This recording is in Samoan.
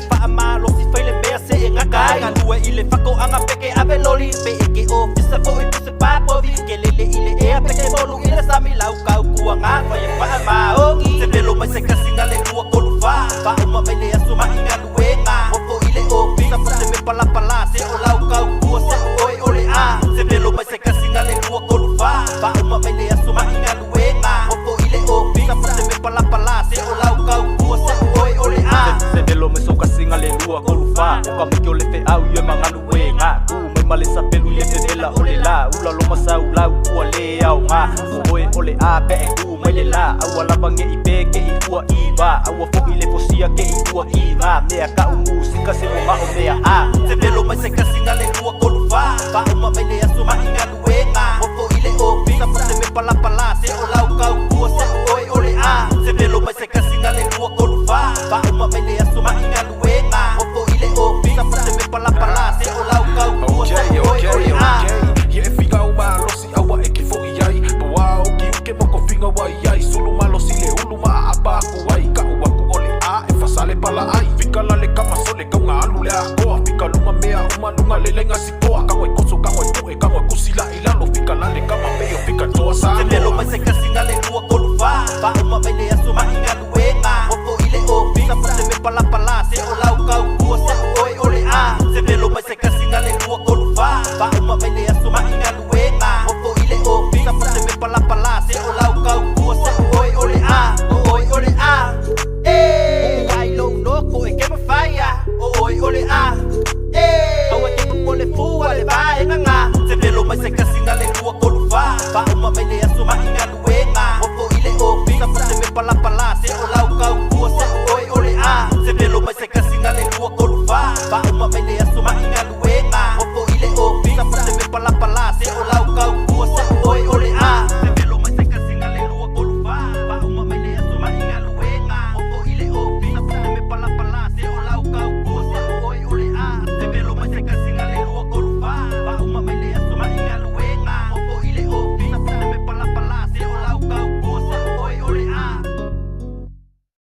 Faamalosi fai le mea se e gata ai. Galue i le faatoaga pe ke ave loli. Pe e ke ofisa foi po se papovi. Ke lele i le ea pe ke molu i le sami. Lau tautuaga fai e faamaoni. Se velo mai se tasi le lua tolu fa. Faauma mai le aso mai galuega. Ofo i le ofisa po se mea palapala. Se o lau tautua se o oe o le a. Se velo mai se tasi le lua tolu fa. Faauma mai le aso mai galuega. Ofo i le ofisa po se mea palapala. Se o lau tautua se o oe o le a. Se velo mai so kasiga le lua tolu fa. O ka meke o le feau i e magaluega. Tu mai ma le sapelu i le fevela o le la. Ula lo masau lau ua le aoga. O oe o le a pe e tu mai le la. Aua lava nge i pe ke i ua iva. Aua fo'i le fosia ke i ua iga. Mea ka'u musika se o ma'o mea a. Se velo mai se tasi le lua tolu fa. Faauma mai le aso mai galuega. Ofo i le ofisa po se mea palapala. Se o lau tautua se o oe o le a. Se velo mai se tasi le lua tolu fa. Faauma mai le aso mai galuega. Ofo i le ofisa po se mea palapala. Se o lau tautua se o oe o le a. Ia e figau malosi aua e ke fo'i ai. Pua o ki uke mo ko finga wai ai. Sulu malosi le ulu ma apa aku ai. Ka u aku o le a e fasale pala ai. Fika la le kama sole kaunga alu le akoa. Fika lunga mea uma lunga le lenga sikoa. Kangoi koso kangoi pu'e kangoi kusila i lalo. Fika la le kama peo fika toa sa. Se velo mai se tasi le lua tolu fa. Faauma mai le